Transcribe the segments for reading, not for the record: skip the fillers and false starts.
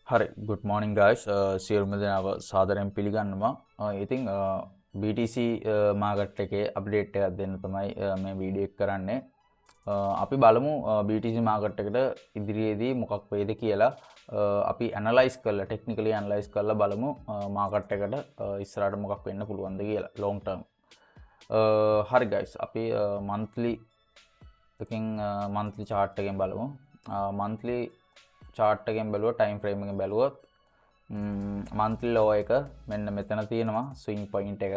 හරි, good morning guys. සියලුම දෙනාව සාදරයෙන් පිළිගන්නවා. ඉතින් BTC market එකේ අප්ඩේට් එකක් දෙන්න තමයි මේ වීඩියෝ එක කරන්නේ. අපි බලමු BTC market එකට ඉදිරියේදී මොකක් වෙයිද කියලා. අපි ඇනලයිස් කරලා, ටෙක්නිකලි ඇනලයිස් කරලා බලමු මාකට් එකට ඉස්සරහට මොකක් වෙන්න පුළුවන්ද කියලා ලොං ටර්ම්. හරි ගයිස්, අපි මන්ත්ලි එකෙන්, මන්ත්ලි චාට් එකෙන් බලමු. මන්ත්ලි චාට් එකෙන් බැලුවොත්, ටයිම් ෆ්‍රේම් එකෙන් බැලුවොත්, මන්ත්ලි ලෝ එක මෙන්න මෙතන තියෙනවා. ස්විං පොයින්ට් එක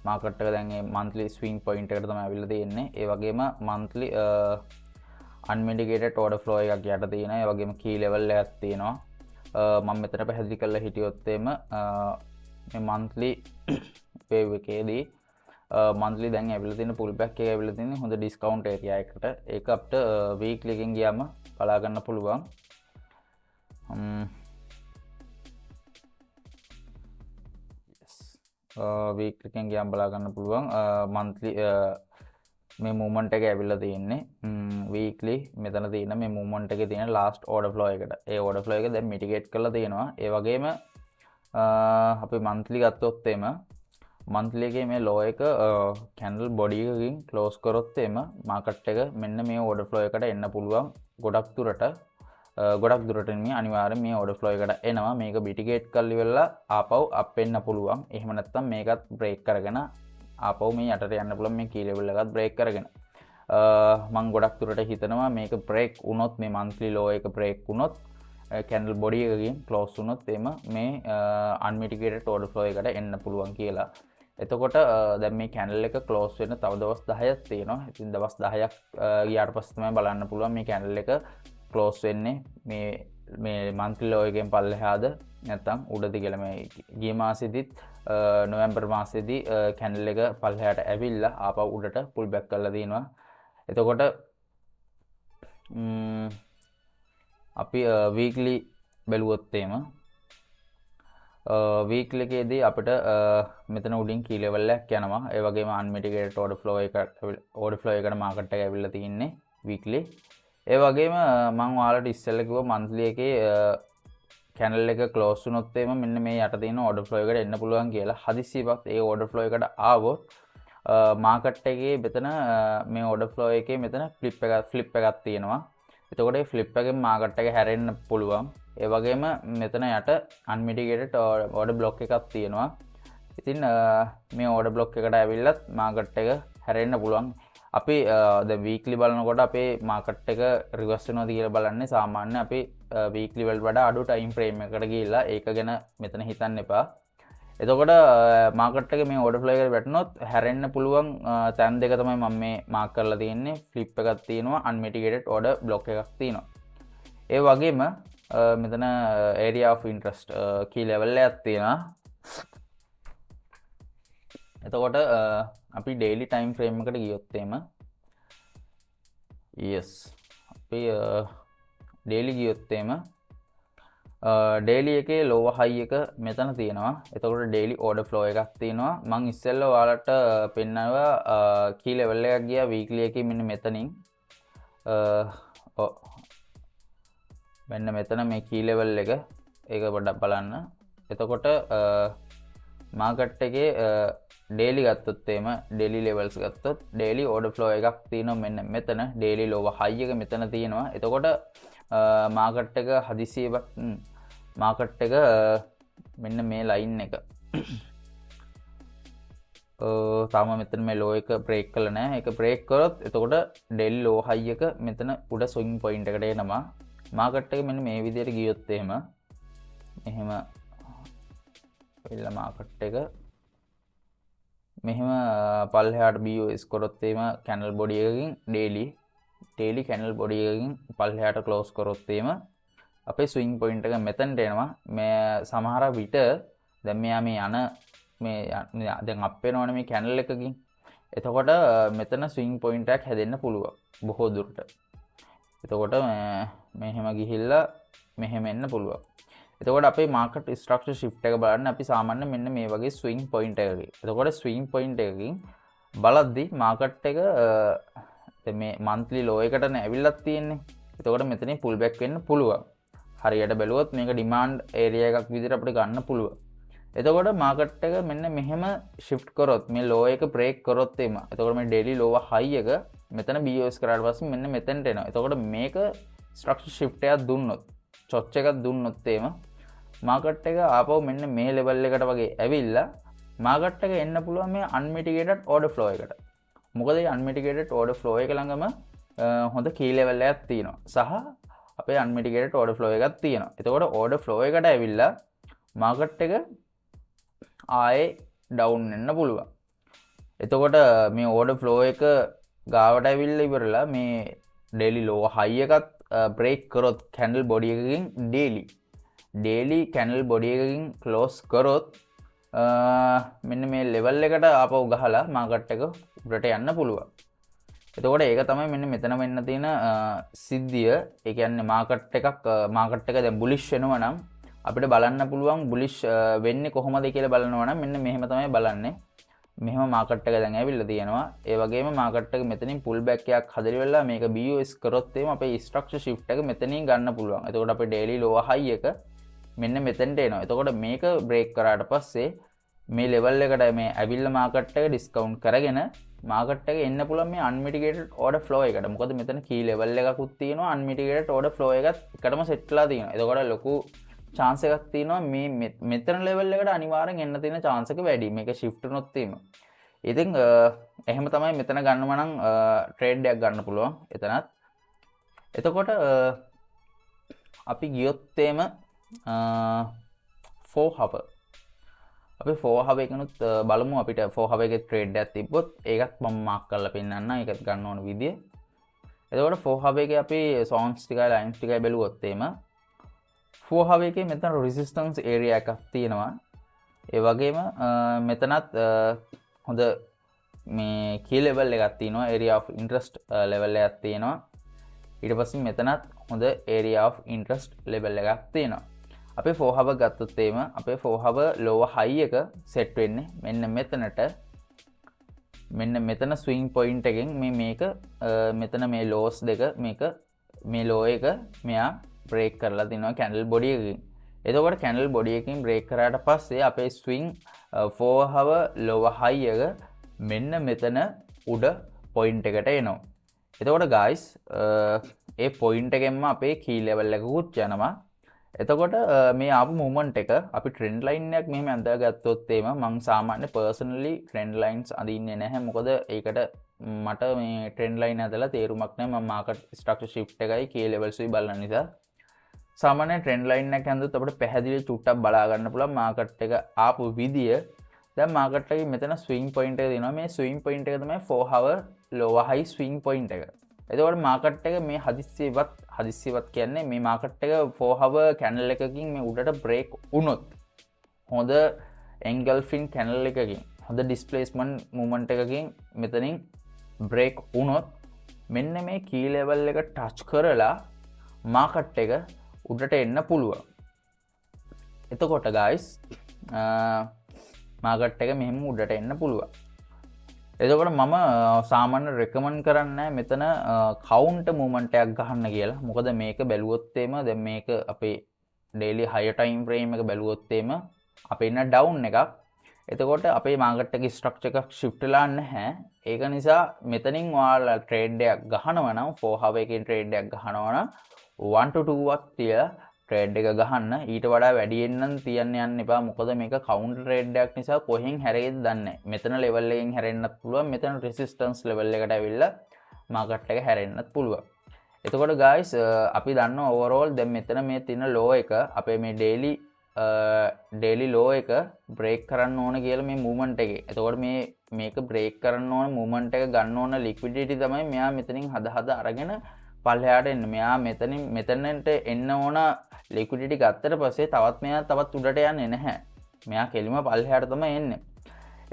මාකට් එක දැන් මේ මන්ත්ලි ස්විං පොයින්ට් එකට තමයි අවිල්ලා තියෙන්නේ. ඒ වගේම මන්ත්ලි අන්මිටිගේටඩ් ඕඩර් ෆ්ලෝ එකක් යට තියෙනවා. ඒ වගේම කී ලෙවල් එකක් තියෙනවා. මම මෙතන පැහැදිලි කරලා හිටියොත් එහෙම, මේ මන්ත්ලි වේව් එකේදී මන්ත්ලි දැන් ඇවිල්ලා තියෙන පුල් බෑක් එක ඇවිල්ලා තියෙන්නේ හොඳ ඩිස්කවුන්ට් ඒරියා එකකට. ඒක අපිට වීක්ලි එකෙන් ගියාම බලා ගන්න පුළුවන්. වීක්ලි එකෙන් ගියාම බලා ගන්න පුළුවන් මන්ත්ලි මේ මූව්මන්ට් එක ඇවිල්ලා තියෙන්නේ වීක්ලි මෙතන තියෙන මේ මූව්මන්ට් එකේ තියෙන ලාස්ට් ඕඩර් ෆ්ලෝ එකට. ඒ ඕඩර් ෆ්ලෝ එක දැන් මිටිගේට් කරලා තියෙනවා. ඒ වගේම අපි මන්ත්ලි ගත්තොත් එහෙම, මන්ත්ලි එකේ මේ ලෝ එක කැන්ඩල් බොඩි එකකින් ක්ලෝස් කරොත් එහෙම, මාකට් එක මෙන්න මේ ඕඩර් ෆ්ලෝ එකට එන්න පුළුවන් ගොඩක් දුරට. ගොඩක් දුරට මේ අනිවාර්යෙන් මේ ඕඩර් ෆ්ලෝ එකට එනවා. මේක මිටිගේට් කරලා ඉවරලා ආපහු අප් වෙන්න පුළුවන්. එහෙම නැත්නම් මේකත් බ්‍රේක් කරගෙන ආපහු මේ යටට යන්න පුළුවන්, මේ කී ලෙවල් එකත් බ්‍රේක් කරගෙන. මං ගොඩක් දුරට හිතනවා මේක බ්‍රේක් වුණොත්, මේ මන්ත්ලි ලෝ එක බ්‍රේක් වුණොත්, කැන්ඩල් බොඩි එකකින් ක්ලෝස් වුණොත් එහෙම, මේ අන්මිටිගේටඩ් ඕඩර් ෆ්ලෝ එකට එන්න පුළුවන් කියලා. එතකොට දැන් මේ කැන්ඩල් එක ක්ලෝස් වෙන්න තව දවස් 10ක් තියෙනවා. ඉතින් දවස් 10ක් ගියාට පස්සේ තමයි බලන්න පුළුවන් මේ කැන්ඩල් එක ක්ලෝස් වෙන්නේ මේ මේ මන්ත්ලි ලෝ එකෙන් පල්ලෙහාද නැත්නම් උඩද කියලා. මේ ගිය මාසෙදිත් නොවැම්බර් මාසෙදී කැන්ඩල් එක පල්ලෙහාට ඇවිල්ලා ආපහු උඩට පුල් බෑක් කරලා දිනවා. එතකොට අපි වීක්ලි බැලුවොත් එහෙම, වීක්ලි එකේදී අපිට මෙතන උඩින් කී ලෙවල් එකක් යනවා. ඒ වගේම අන්මිටිගේටඩ් ඕඩර් ෆ්ලෝ එක, ඕඩර් ෆ්ලෝ එකට මාකට් එක ඇවිල්ලා තින්නේ වීක්ලි. ඒ වගේම මං ඔයාලට ඉස්සෙල්ලා කිව්වා මන්ත්ලි එකේ කැන්ඩල් එක ක්ලෝස් වුණොත් එහෙම මෙන්න මේ යට තියෙන ඕඩර් ෆ්ලෝ එකට එන්න පුළුවන් කියලා. හදිස්සියවත් ඒ ඕඩර් ෆ්ලෝ එකට ආවොත්, මාකට් එකේ මෙතන මේ ඕඩර් ෆ්ලෝ එකේ මෙතන ෆ්ලිප් එකක් තියෙනවා. එතකොට ඒ ෆ්ලිප් එකෙන් මාකට් එක හැරෙන්න පුළුවන්. ඒ වගේම මෙතන යට අන්මිටිගේටඩ් ඕඩර් බ්ලොක් එකක් තියෙනවා. ඉතින් මේ ඕඩර් බ්ලොක් එකට ඇවිල්ලත් මාකට් එක හැරෙන්න පුළුවන්. අපි දැන් වීක්ලි බලනකොට අපේ මාකට් එක රිවර්ස් වෙනවද කියලා බලන්නේ සාමාන්‍ය අපි වීක්ලි වලට වඩා අඩු ටයිම් ෆ්‍රේම් එකකට ගිහිල්ලා. ඒක ගැන මෙතන හිතන්න එපා. එතකොට මාකට් එක මේ ඕඩර් ෆ්ලෝ එකට වැටුනොත් හැරෙන්න පුළුවන් තැන් දෙක තමයි මම මේ මාක් කරලා තියෙන්නේ. ෆ්ලිප් එකක් තියෙනවා, අන්මිටිගේටඩ් ඕඩර් බ්ලොක් එකක් තියෙනවා. ඒ වගේම මෙතන area of interest key level එකක් තියෙනවා. එතකොට අපි ඩේලි ටයිම් ෆ්‍රේම් එකට ගියොත් එහෙම, yes, අපි ඩේලි ගියොත් එහෙම, ඩේලි එකේ ලෝවර් හයි එක මෙතන තියෙනවා. එතකොට ඩේලි ඕඩර් ෆ්ලෝ එකක් තියෙනවා. මං ඉස්සෙල්ලා ඔයාලට පෙන්නනවා කී ලෙවල් එකක් ගියා වීක්ලි එකේ මෙන්න මෙතනින්. ඔව්, මෙන්න මෙතන මේ කී ලෙවල් එක, ඒක පොඩ්ඩක් බලන්න. එතකොට මාකට් එකේ ඩේලි ගත්තොත් එහෙම, ඩේලි ලෙවල්ස් ගත්තොත්, ඩේලි ඕඩර් ෆ්ලෝ එකක් තියෙනවා මෙන්න මෙතන. ඩේලි ලෝවර් හයි එක මෙතන තියෙනවා. එතකොට මාකට් එක හදිසියෙවත් මාකට් එක මෙන්න මේ ලයින් එක තාම මෙතන මේ ලෝ එක බ්‍රේක් කළා නෑ. ඒක බ්‍රේක් කරොත් එතකොට ඩේලි ලෝ හයි එක මෙතන උඩ ස්විං පොයින්ට් එකට එනවා. මාකට් එක මෙන්න මේ විදිහට ගියොත් එහෙම, මෙහෙම වෙලා මාකට් එක මෙහෙම පල්ලෙහාට BOS කරොත් එහෙම, කැන්ඩල් බොඩි එකකින්, ඩේලි කැන්ඩල් බොඩි එකකින් පල්ලෙහාට ක්ලෝස් කරොත් එහෙම, අපේ ස්විං පොයින්ට් එක මෙතනට එනවා. මේ සමහර විට දැන් මෙයා මේ යන මේ දැන් අප් වෙනවනේ මේ කැන්ඩල් එකකින්. එතකොට මෙතන ස්විං පොයින්ට් එකක් හැදෙන්න පුළුවන් බොහෝ දුරට. එතකොට මෙහෙම ගිහිල්ලා මෙහෙම එන්න පුළුවන්. එතකොට අපේ මාකට් ස්ට්‍රක්චර් ෂිෆ්ට් එක බලන්න අපි සාමාන්‍ය මෙන්න මේ වගේ ස්විං පොයින්ට් එකකින්. එතකොට ස්විං පොයින්ට් එකකින් බලද්දි මාකට් එක දැන් මේ මන්ත්ලි ලෝ එකටනේ ඇවිල්ලත් තියෙන්නේ. එතකොට මෙතනින් පුල් බෑක් වෙන්න පුළුවන්. හරියට බැලුවොත් මේක ඩිමාන්ඩ් ඒරියා එකක් විදිහට අපිට ගන්න පුළුවන්. එතකොට මාකට් එක මෙන්න මෙහෙම ෂිෆ්ට් කරොත්, මේ ලෝ එක බ්‍රේක් කරොත් එහෙම, එතකොට මේ ඩේලි ලෝවර් හයි එක මෙතන BOS කරාට පස්සේ මෙන්න මෙතෙන්ට එනවා. එතකොට මේක ස්ට්‍රක්චර් ෂිෆ්ට් එකක් දුන්නොත්, චොච් එකක් දුන්නොත් එහෙම, මාකට් එක ආපහු මෙන්න මේ ලෙවල් එකට වගේ ඇවිල්ලා මාකට් එක එන්න පුළුවන් මේ අන්මිටිගේටඩ් ඕඩර් ෆ්ලෝ එකට. මොකද මේ අන්මිටිගේටඩ් ඕඩර් ෆ්ලෝ එක ළඟම හොඳ කී ලෙවල් එකක් තියෙනවා සහ අපේ අන්මිටිගේටඩ් ඕඩර් ෆ්ලෝ එකක් තියෙනවා. එතකොට ඕඩර් ෆ්ලෝ එකට ඇවිල්ලා මාකට් එක ආයේ ඩවුන් වෙන්න පුළුවන්. එතකොට මේ ඕඩර් ෆ්ලෝ එක ගාවට ඇවිල්ලා ඉවරලා මේ ඩේලි ලෝ හයි එකත් බ්‍රේක් කරොත් කැන්ඩල් බොඩි එකකින්, ඩේලි ඩේලි කැන්ඩල් බොඩි එකකින් ක්ලෝස් කරොත්, මෙන්න මේ ලෙවල් එකට ආපහු ගහලා මාකට් එක උඩට යන්න පුළුවන්. එතකොට ඒක තමයි මෙන්න මෙතන වෙන්න තියෙන සිද්ධිය. ඒ කියන්නේ මාකට් එක දැන් බුලිෂ් වෙනවා නම් අපිට බලන්න පුළුවන් බුලිෂ් වෙන්නේ කොහොමද කියලා බලනවා නම් මෙන්න මෙහෙම තමයි බලන්නේ. මෙහෙම මාකට් එක දැන් ඇවිල්ලා තියෙනවා. ඒ වගේම මාකට් එක මෙතනින් පුල් බෑක් එකක් හදලි වෙලා මේක BOS කරොත් එහෙම අපේ ස්ට්‍රක්චර් ෂිෆ්ට් එක මෙතනින් ගන්න පුළුවන්. එතකොට අපේ ඩේලි ලෝවර් හයි එක මෙන්න මෙතෙන්ට එනවා. එතකොට මේක බ්‍රේක් කරාට පස්සේ මේ ලෙවල් එකට මේ ඇවිල්ලා මාකට් එක ඩිස්කවුන්ට් කරගෙන මාකට් එක එන්න පුළුවන් මේ අන්මිටිගේටඩ් ඕඩර් ෆ්ලෝ එකට. මොකද මෙතන කී ලෙවල් එකකුත් තියෙනවා, අන්මිටිගේටඩ් ඕඩර් ෆ්ලෝ එකත් එකටම සෙට් වෙලා තියෙනවා. එතකොට ලොකු චාන්ස් එකක් තියෙනවා මේ මෙතන ලෙවල් එකට අනිවාර්යෙන් එන්න තියෙන චාන්ස් එක වැඩි. මේක ෂිෆ්ට් වුණොත් එහෙම. ඉතින් එහෙම තමයි මෙතන ගන්නවා නම් ට්‍රේඩ් එකක් ගන්න පුළුවන් එතනත්. එතකොට අපි ගියොත් එහෙම 4 hour, අපි 4 hour එකනුත් බලමු. අපිට 4 hour එකේ ට්‍රේඩ් එකක් තිබ්බොත් ඒකත් මම මාක් කරලා පෙන්නන්නම්, ඒකත් ගන්න ඕන විදිය. එතකොට 4 hour එකේ අපි සෝන්ස් ටිකයි ලයින්ස් ටිකයි බැලුවොත් එහෙම 4 hour එකේ මෙතන රෙසිස්ටන්ස් ඒරියා එකක් තියෙනවා. ඒ වගේම මෙතනත් හොඳ මේ කී ලෙවල් එකක් තියෙනවා, ඒරියා ඔෆ් ඉන්ට්‍රස්ට් ලෙවල් එකක් තියෙනවා. ඊට පස්සේ මෙතනත් හොඳ ඒරියා ඔෆ් ඉන්ට්‍රස්ට් ලෙවල් එකක් තියෙනවා. අපේ 4 hour ගත්තොත් එහෙම අපේ 4 hour lower high එක සෙට් වෙන්නේ මෙන්න මෙතනට. මෙන්න මෙතන ස්විං පොයින්ට් එකෙන් මේ මේක මෙතන මේ ලෝස් දෙක, මේක මේ ලෝ එක මෙයා බ්‍රේක් කරලා තිනවා කැන්ඩල් බොඩි එකකින්. එතකොට කැන්ඩල් බොඩි එකකින් බ්‍රේක් කරාට පස්සේ අපේ ස්විං 4 hour lower high එක මෙන්න මෙතන උඩ පොයින්ට් එකට එනවා. එතකොට ගයිස්, ඒ පොයින්ට් එකෙන්ම අපේ කී ලෙවල් එකකුත් යනවා. එතකොට මේ ආපු මූවමන්ට් එක අපි ට්‍රෙන්ඩ් ලයින් එකක් මෙහෙම ඇඳගත්තොත් එහෙම, මං සාමාන්‍ය පර්සනලි ට්‍රෙන්ඩ් ලයින්ස් අඳින්නේ නැහැ. මොකද ඒකට මට මේ ට්‍රෙන්ඩ් ලයින් ඇඳලා තේරුමක් නැහැ. මම මාකට් ස්ට්‍රක්චර් ෂිෆ්ට් එකයි කී ලෙවල්ස් උයි බලන නිසා සාමාන්‍ය ට්‍රෙන්ඩ් ලයින් එකක් ඇඳුවොත් අපිට පැහැදිලි චුට්ටක් බලා ගන්න පුළුවන් මාකට් එක ආපු විදිය. දැන් මාකට් එකේ මෙතන ස්විං පොයින්ට් එක තියෙනවා. මේ ස්විං පොයින්ට් එක තමයි 4 hour lower high swing point එක. එතකොට මාකට් එක මේ හදිස්සියවත්, හදිස්සියවත් කියන්නේ මේ මාකට් එක 4 hour candle එකකින් මේ උඩට බ්‍රේක් වුණොත්, හොඳ එන්ගල්ෆින් කැන්ඩල් එකකින්, හොඳ ඩිස්ප්ලේස්මන්ට් මූවමන්ට් එකකින් මෙතනින් බ්‍රේක් වුණොත් මෙන්න මේ කී ලෙවල් එක ටච් කරලා මාකට් එක උඩට එන්න පුළුවන්. එතකොට ගයිස්, මාකට් එක මෙහෙම උඩට එන්න පුළුවන්. එතකොට මම සාමාන්‍ය රෙකමන්ඩ් කරන්නේ මෙතන කවුන්ටර් මූවමන්ට් එකක් ගහන්න කියලා. මොකද මේක බැලුවොත් එහෙම දැන් මේක අපේ ඩේලි හයර් ටයිම් ෆ්‍රේම් එක බැලුවොත් එහෙම අපේ ඉන්න ඩවුන් එකක්. එතකොට අපේ මාකට් එකේ ස්ට්‍රක්චර් එකක් ෂිෆ්ට් වෙලා නැහැ. ඒක නිසා මෙතනින් ඔයාලා ට්‍රේඩ් එකක් ගහනවා නම්, 4 hour එකකින් ට්‍රේඩ් එකක් ගහනවා නම් 1 to 2 වත් තියලා ට්‍රේඩ් එක ගහන්න. ඊට වඩා වැඩියෙන් නම් තියන්න යන්න එපා. මොකද මේක කවුන්ටර් ට්‍රේඩ් එකක් නිසා කොහෙන් හැරෙයිද දන්නේ නැහැ. මෙතන ලෙවල් එකෙන් හැරෙන්නත් පුළුවන්, මෙතන රෙසිස්ටන්ස් ලෙවල් එකට ඇවිල්ලා මාකට් එක හැරෙන්නත් පුළුවන්. එතකොට ගයිස්, අපි දන්නවා ඕවරෝල් දැන් මෙතන මේ තියෙන ලෝ එක, අපේ මේ ඩේලි ඩේලි ලෝ එක බ්‍රේක් කරන්න ඕන කියලා මේ මූවමන්ට් එකේ. එතකොට මේ මේක බ්‍රේක් කරන්න ඕන මූවමන්ට් එක ගන්න ඕන ලික්විඩිටි තමයි මෙයා මෙතනින් හද හද අරගෙන පල්ලෙහාට එන්න. මෙයා මෙතනින් මෙතනට එන්න ඕන ලික්විඩිටි ගත්තට පස්සේ තවත් මෙයා තවත් උඩට යන්නේ නැහැ. මෙයා කෙලිම පල්ලෙහාට තමයි එන්නේ.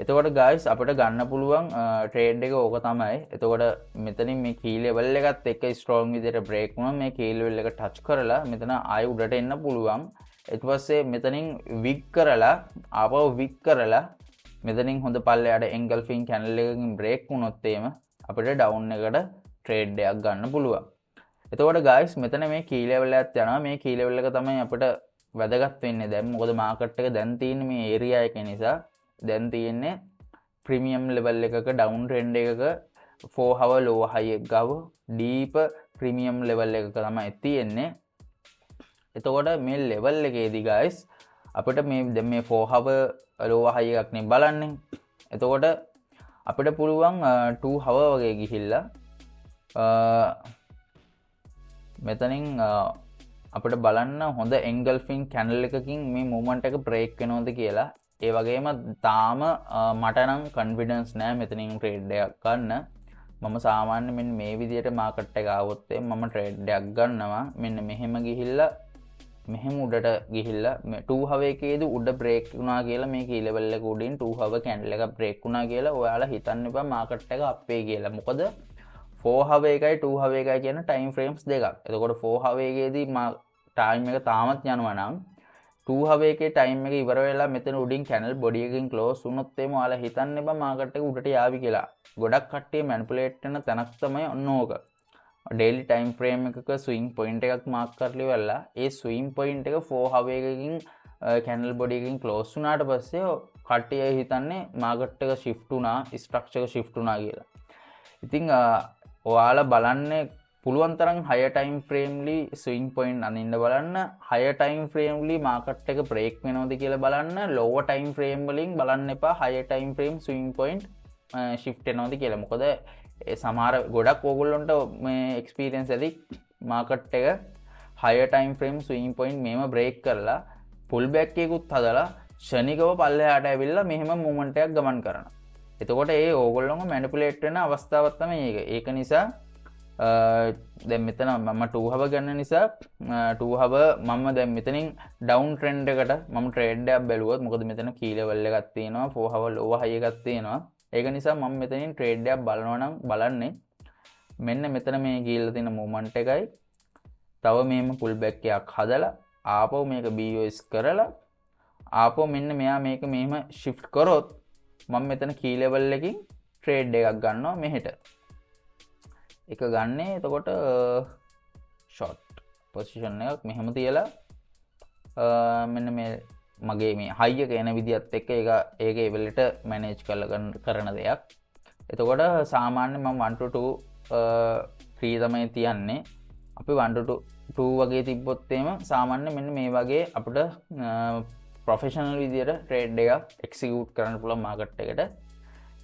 එතකොට ගයිස්, අපිට ගන්න පුළුවන් ට්‍රේඩ් එක ඕක තමයි. එතකොට මෙතනින් මේ කී ලෙවල් එකත් එක්ක ස්ට්‍රෝං විදිහට බ්‍රේක් වුණා මේ කී ලෙවල් එක ටච් කරලා මෙතන ආයෙ උඩට එන්න පුළුවන්. ඊට පස්සේ මෙතනින් වික් කරලා, ආපහු වික් කරලා මෙතනින් හොඳ පල්ලෙහාට එන්ගල්ෆින් කැන්ඩල් එකකින් බ්‍රේක් වුණොත් එහෙම අපිට ඩවුන් එකට ට්‍රේඩ් එකක් ගන්න පුළුවන්. එතකොට ගයිස්, මෙතන මේ කී ලෙවල් එකක් යනවා. මේ කී ලෙවල් එක තමයි අපිට වැදගත් වෙන්නේ දැන්. මොකද මාකට් එක දැන් තියෙන්නේ මේ ඒරියා එක නිසා. දැන් තියෙන්නේ ප්‍රීමියම් ලෙවල් එකක, ඩවුන් ට්‍රෙන්ඩ් එකක, 4 hour low high එක ගාව ඩීප් ප්‍රීමියම් ලෙවල් එකක තමයි තියෙන්නේ. එතකොට මේ ලෙවල් එකේදී ගයිස්, අපිට මේ දැන් මේ 4 hour low high එකක් නේ බලන්නේ. එතකොට අපිට පුළුවන් 2 hour වගේ ගිහිල්ලා මෙතනින් අපිට බලන්න හොඳ එන්ගල්ෆින් කැන්ඩල් එකකින් මේ මූව්මන්ට් එක බ්‍රේක් වෙනවද කියලා. ඒ වගේම තාම මට නම් කොන්ෆිඩන්ස් නෑ මෙතනින් ට්‍රේඩ් එකක් ගන්න. මම සාමාන්‍ය මෙන්න මේ විදියට මාකට් එක ආවොත් මම ට්‍රේඩ් එකක් ගන්නවා. මෙන්න මෙහෙම ගිහිල්ලා, මෙහෙම උඩට ගිහිල්ලා, මේ 2 hour එකේදී උඩ බ්‍රේක් වුණා කියලා, මේ කී ලෙවල් එක උඩින් 2 hour candle එක බ්‍රේක් වුණා කියලා ඔයාලා හිතන්න එපා මාකට් එක අප් වෙයි කියලා. මොකද 4 hour එකයි 2 hour එකයි කියන ටයිම් ෆ්‍රේම්ස් දෙකක්. එතකොට 4 hour එකේදී ටයිම් එක තාමත් යනවා නම්, 2 hour එකේ ටයිම් එක ඉවර වෙලා මෙතන උඩින් කැන්ඩල් බොඩි එකකින් ක්ලෝස් වුණොත් එහෙම ඔයාලා හිතන්න එපා මාකට් එක උඩට යාවි කියලා. ගොඩක් කට්ටිය මැනිපුලේට් වෙන තැනක් තමයි ඔන්න ඕක. ඩේලි ටයිම් ෆ්‍රේම් එකක ස්විං පොයින්ට් එකක් මාක් කරලා ඉවරලා, ඒ ස්විං පොයින්ට් එක 4 hour එකකින් කැන්ඩල් බොඩි එකකින් ක්ලෝස් වුණාට පස්සේ කට්ටිය හිතන්නේ මාකට් එක ෂිෆ්ට් වුණා, ස්ට්‍රක්චර් එක ෂිෆ්ට් වුණා කියලා. ඉතින් ඔයාලා බලන්නේ පුළුවන් තරම් හයර් ටයිම් ෆ්‍රේම් වල ස්විං පොයින්ට් අඳින්න බලන්න. හයර් ටයිම් ෆ්‍රේම් වල මාකට් එක බ්‍රේක් වෙනවද කියලා බලන්න. ලෝවර් ටයිම් ෆ්‍රේම් වලින් බලන්න එපා higher time frame swing point shift වෙනවද කියලා. මොකද ඒ සමහර ගොඩක් ඕගොල්ලොන්ට මේ එක්ස්පීරියන්ස් ඇති, මාකට් එක higher time frame swing point මෙහෙම බ්‍රේක් කරලා, පුල් බෑක් එකකුත් හදලා, ක්ෂණිකව පල්ලෙහාට ඇවිල්ලා මෙහෙම මූව්මන්ට් එකක් ගමන් කරනවා. එතකොට ඒ ඕගොල්ලොන්ව මැනිපුලේට් වෙන අවස්ථාවක් තමයි ඒක. ඒක නිසා දැන් මෙතන මම 2 hour ගන්න නිසා, 2 hour මම දැන් මෙතනින් ඩවුන් ට්‍රෙන්ඩ් එකට මම ට්‍රේඩ් එකක් බැලුවොත්, මොකද මෙතන කී ලෙවල් එකක් තියෙනවා, 4 hour lower high එකක් තියෙනවා. ඒක නිසා මම මෙතනින් ට්‍රේඩ් එකක් බලනවා නම් බලන්නේ මෙන්න මෙතන මේ ගිහිල්ලා තියෙන මූව්මන්ට් එකයි, තව මෙහෙම පුල් බෑක් එකක් හදලා ආපහු මේක BOS කරලා, ආපහු මෙන්න මෙයා මේක මෙහෙම ෂිෆ්ට් කරොත් මම මෙතන කී ලෙවල් එකකින් ට්‍රේඩ් එකක් ගන්නවා මෙහෙට. එක ගන්නේ එතකොට ෂොට් පොසිෂන් එකක් මෙහෙම තියලා, මෙන්න මේ මගේ මේ හයි එක එන විදිහත් එක්ක ඒක ඒක ඒ වෙලෙට මැනේජ් කරලා කරන දෙයක්. එතකොට සාමාන්‍ය මම 1 to 2 3 තමයි තියන්නේ. අපි 1 to 2 වගේ තිබ්බොත් එහෙම සාමාන්‍ය මෙන්න මේ වගේ අපිට ප්‍රොෆෙෂනල් විදියට ට්‍රේඩ් එකක් එක්සිකියුට් කරන්න පුළුවන් මාකට් එකට.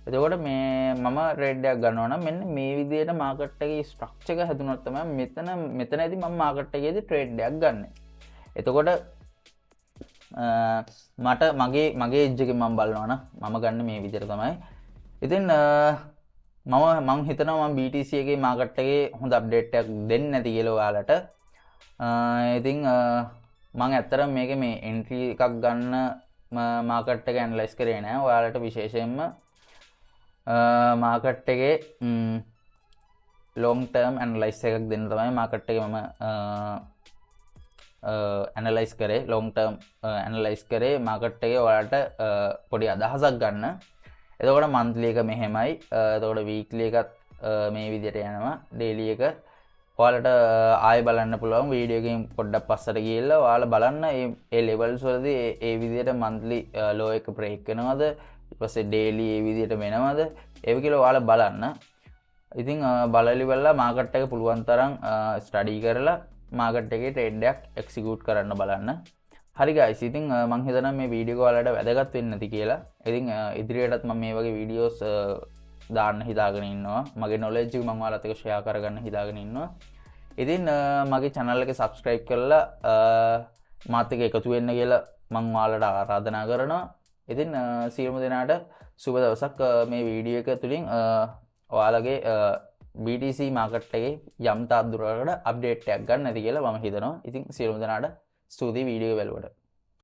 එතකොට මේ මම ට්‍රේඩ් එකක් ගන්නවා නම් මෙන්න මේ විදියට මාකට් එකේ ස්ට්‍රක්චර් එක හැදුනොත් තමයි මෙතනදී මම මාකට් එකේදී ට්‍රේඩ් එකක් ගන්නෙ. එතකොට මට මගේ මගේ එජ් එකෙන් මම බලනවා නම් මම ගන්න මේ විදියට තමයි. ඉතින් මං හිතනවා මම BTC එකේ මාකට් එකේ හොඳ අප්ඩේට් එකක් දෙන්න නැති කියලා ඔයාලට. ඉතින් මං ඇත්තටම මේකේ මේ එන්ට්‍රි එකක් ගන්න මාකට් එක ඇනලයිස් කරේ නෑ. ඔයාලට විශේෂයෙන්ම මාකට් එකේ ලොං ටර්ම් ඇනලයිස් එකක් දෙන්න තමයි මාකට් එකේ මම ඇනලයිස් කරේ. ලොං ටර්ම් ඇනලයිස් කරේ මාකට් එකේ ඔයාලට පොඩි අදහසක් ගන්න. එතකොට මන්ත්ලි එක මෙහෙමයි. එතකොට වීක්ලි එකත් මේ විදිහට යනවා. ඩේලි එක ඔයාලට ආයෙ බලන්න පුළුවන්. වීඩියෝ එකෙන් පොඩ්ඩක් පස්සට ගිහිල්ලා ඔයාලා බලන්න ඒ ඒ ලෙවල්ස් වලදී ඒ ඒ විදිහට මන්ත්ලි ලෝ එක බ්‍රේක් වෙනවද, ඊට පස්සේ ඩේලි ඒ විදිහට වෙනවද ඒව කියලා ඔයාලා බලන්න. ඉතින් බලලි බලලා මාකට් එක පුළුවන් තරම් ස්ටඩි කරලා මාකට් එකේ ට්‍රේඩ් එකක් එක්සිකියුට් කරන්න බලන්න. හරි ගයිස්, ඉතින් මං හිතනවා මේ වීඩියෝ එක ඔයාලට වැදගත් වෙන්න ඇති කියලා. ඉතින් ඉදිරියටත් මම මේ වගේ වීඩියෝස් දාන්න හිතාගෙන ඉන්නවා. මගේ නොලෙජ් එක මං ඔයාලත් එක්ක ෂෙයා කරගන්න හිතාගෙන ඉන්නවා. ඉතින් මගේ channel එක subscribe කරලා මාත් එක්ක එකතු වෙන්න කියලා මං ඔයාලට ආරාධනා කරනවා. ඉතින් සියලුම දෙනාට සුබ දවසක්. මේ වීඩියෝ එක තුලින් ඔයාලගේ BTC market එකේ යම් තාක් දුරකට අප්ඩේට් එකක් ගන්න ඇති කියලා මම හිතනවා. ඉතින් සියලුම දෙනාට ස්තුතියි වීඩියෝ එක බැලුවට.